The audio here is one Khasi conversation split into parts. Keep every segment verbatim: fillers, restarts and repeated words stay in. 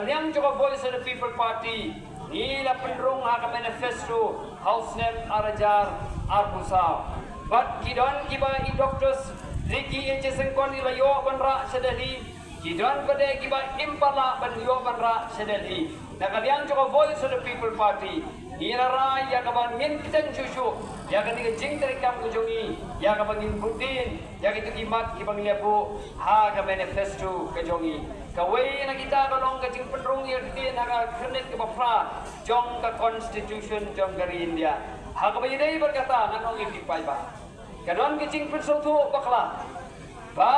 Liang jong ka Voice of the People Party, ngi la pynrung ha ka manifesto ha u snem ar hajar arphew saw. Bad ki don kiba i Doctor Ricky A J Syngkon i la ïoh ban rah sha Delhi, ki don pat de kiba im pat lah ban ïoh ban rah sha Delhi. Na ka liang jong ka Voice of the People Party, ngi la rai ïa kaba ngin kren shuh shuh ïa kane ka jingtrei kam ka jong ngi, ïa kaba ngin bud dien ïa kito ki mat kiba ngi la buh ha ka manifesto ka jong ngi. Kawei na kita ka long ka jingpynrung ïa ka ktien ha ka khyrnit kaba phra jong ka Constitution jong ka ri India. Ha kaba ïadei bad kata ngan ong ïa phi paidbah, ka don ka jingpynsngewthuh bakla ba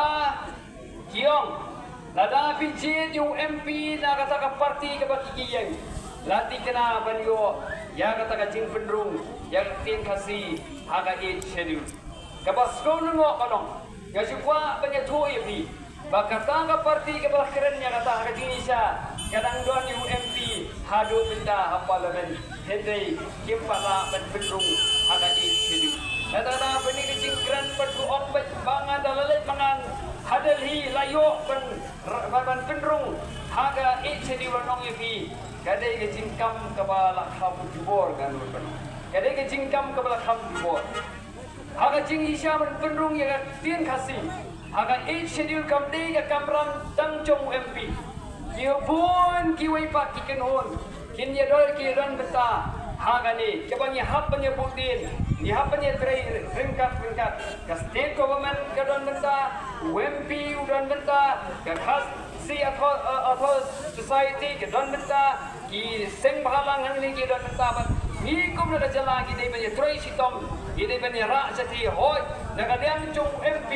ki ong, lada phi jied ïa u M P na kata ka party kaba ki ïeng, la thikna ban ïoh ïa kata ka jingpynrung ïa ka ktien Khasi ha ka Eighth Schedule. Kaba sngewlyngngoh ka long, nga shu kwah ban ïathuh ïa phi ba kata ka party kaba la kren ïa kata ha ka jingshisha ka dang don ïa u M P haduh mynta ha Parliament, hynrei kim pat lah ban pynrung ha ka Eighth Schedule. Kata kata ba kane ka jingkren ba shu ong ba, ba ngan da la leit ma ngan ha Delhi la ïoh ban, ban, ban pynrung ha ka Eighth Schedule, ngan ong ïa phi, ka dei ka jingkam kaba la kham jubor, ngan ong. Ka dei ka jingkam kaba la kham jubor. Ha ka jingshisha ban pynrung ïa ka ktien Khasi ha ka Eighth Schedule kam dei ka kamram tang jong u M P. Ki bun kiwei pat ki kynhun kin ïadon, ki don bynta ha kane, kiba ngi hap ban ïabud dien, ngi hap ban ïatrei ryngkat ryngkat. Ka state government ka don bynta, u M P u don bynta, ka Khasi Author-, uh, Authors Society ka don bynta, ki seng bhalang hangne ki don bynta, bad ngi kum na ka jylla ngi dei ban ïatrei shitom, ngi dei ban ïarah shathie. Hooid, na ka liang jong u M P,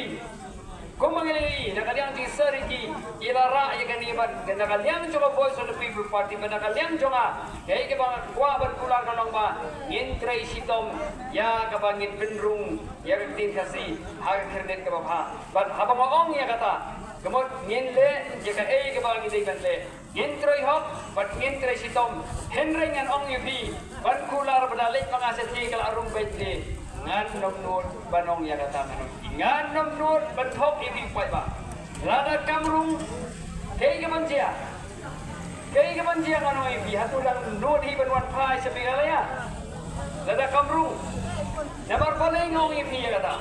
kumba ngi la ïohi na ka liang jong i Sir Ricky, i la rah ïa kane, bad na ka liang jong ka Voice of the People Party, bad na ka liang jong nga, kaei kaba nga kwah ban kular ka long ba ngin trei shitom ïa kaba ngin pynrung ïa ka ktien Khasi ha ka khyrnit kaba bha. Bad haba nga ong ïa kata, ka mut ngin leh ïa kaei kaba ngi dei ban leh. Ngin trei hok bad ngin trei shitom. Hynrei ngan ong ïa phi, ban kular ba da leit ma nga shathie ka la rung beit te, ngan nym nud ban ong ïa kata, ngan nym nud ban thok ïa phi paidbah. Lada kam rung, kaei kaban jia? Kaei kaban jia, ngan ong ïa phi? Hato dang nud hi ban wan phai sha Meghalaya lada kam rung? Namar balei nga ong ïa phi ïa kata?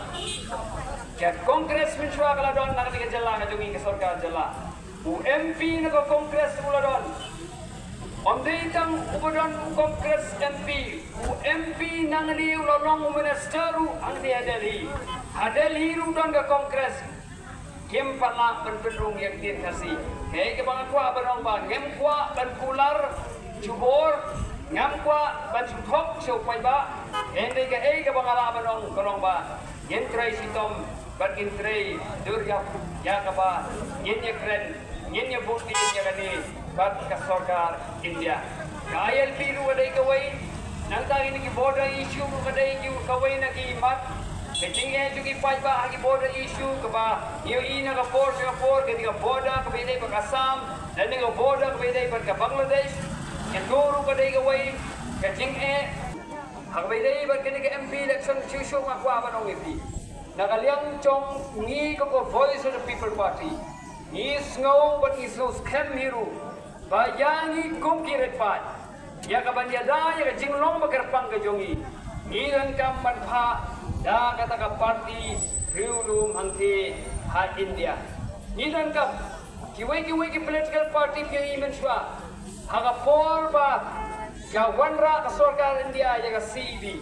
Ka Congress mynshuwa ka la don na kane ka jylla ka jong ngi, ka sorkar jylla. U M P na ka Congress u la don. Ym dei tang uba don u Congress M P, u M P nangne u la long u minister ruh hangne ha Delhi. Ha Delhi ruh don ka Congress. Kim pat lah ban pynrung ïa ka ktien Khasi. Kaei kaba nga kwah ban ong ba ngam kwah ban kular jubor, ngam kwah ban shu thok sha u paidbah. Hynrei kaei kaba nga lah ban ong ka long ba ngin trei shitom bad ngin trei dur ïa, ïa kaba ngin ïakren, ngin ïabud dien ïa kane bad ka sorkar India. Ka I L P ruh ka dei kawei, nangta kine ki border issue ruh ka dei ki, kawei na ki mat. Ka jingeh jong ki paidbah ha ki border issue kaba ngi ïohi na ka por sha ka por, kane ka border kaba ïadei bad ka Assam, lane ka border kaba ïadei bad ka Bangladesh, kato ruh ka dei kawei ka jingeh. Ha kaba ïadei bad kane ka M P election shuh shuh nga kwah ban ong ïa phi, na ka liang jong ngi kum ka Voice of the People Party, ngi sngew bad ngi sngew skhem hi ruh ba ïa ngi kum ki riewpaid, ïa kaban ïada ïa ka jinglong ba kyrpang ka jong ngi, ngi donkam ban phah da kata ka party riewlum hangtei ha India. Ngi donkam, kiwei kiwei ki political party phi ïohi mynshuwa, ha ka por ba ka wanrah ka sorkar India ïa ka C A A,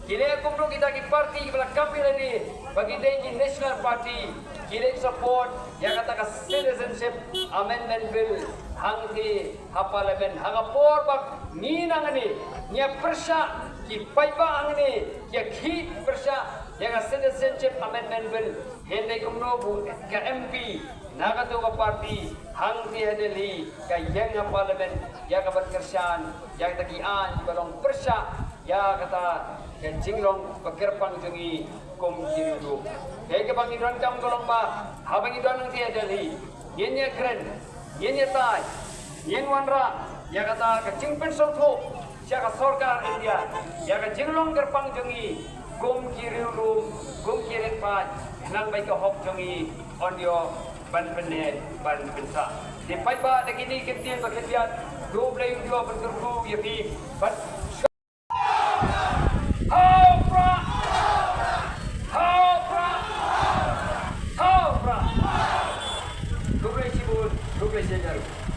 ki leh kumno kita ki party kiba la kam ïa lade ba ki dei ki national party, ki leit support ïa kata ka Citizenship Amendment Bill hangtei ha Parliament, ha ka por ba ngi nangne ngi ïa pyrshah, ki paidbah hangne ki ïa khih pyrshah ïa ka Citizenship Amendment Bill. Hynrei kumno ba ka M P na kato ka party hangtei ha Delhi ka ïeng ha Parliament ïa kaban kyrshan ïa kita ki aiñ kiba long pyrshah ïa kata ka jinglong ba kyrpang jong ngi kum ki riewlum. Kaei kaba ngi donkam ka long ba haba ngi don hangtei ha Delhi, ngin ïakren, ngin ïatai, ngin wanrah ïa kata ka jingpynsngewthuh sha ka sorkar India ïa ka jinglong kyrpang jong ngi kum ki riewlum, kum ki riewpaid, khnang ba ka hok jong ngi un ïoh ban pynneh ban pynsah. Te paidbah, da kine ki ktien ba khyndiat, to Blei un ïoh ban kyrkhu ïa phi. Bad Hau Prah! Hau Prah! Hau Prah! Khublei shibun, khublei shihajar.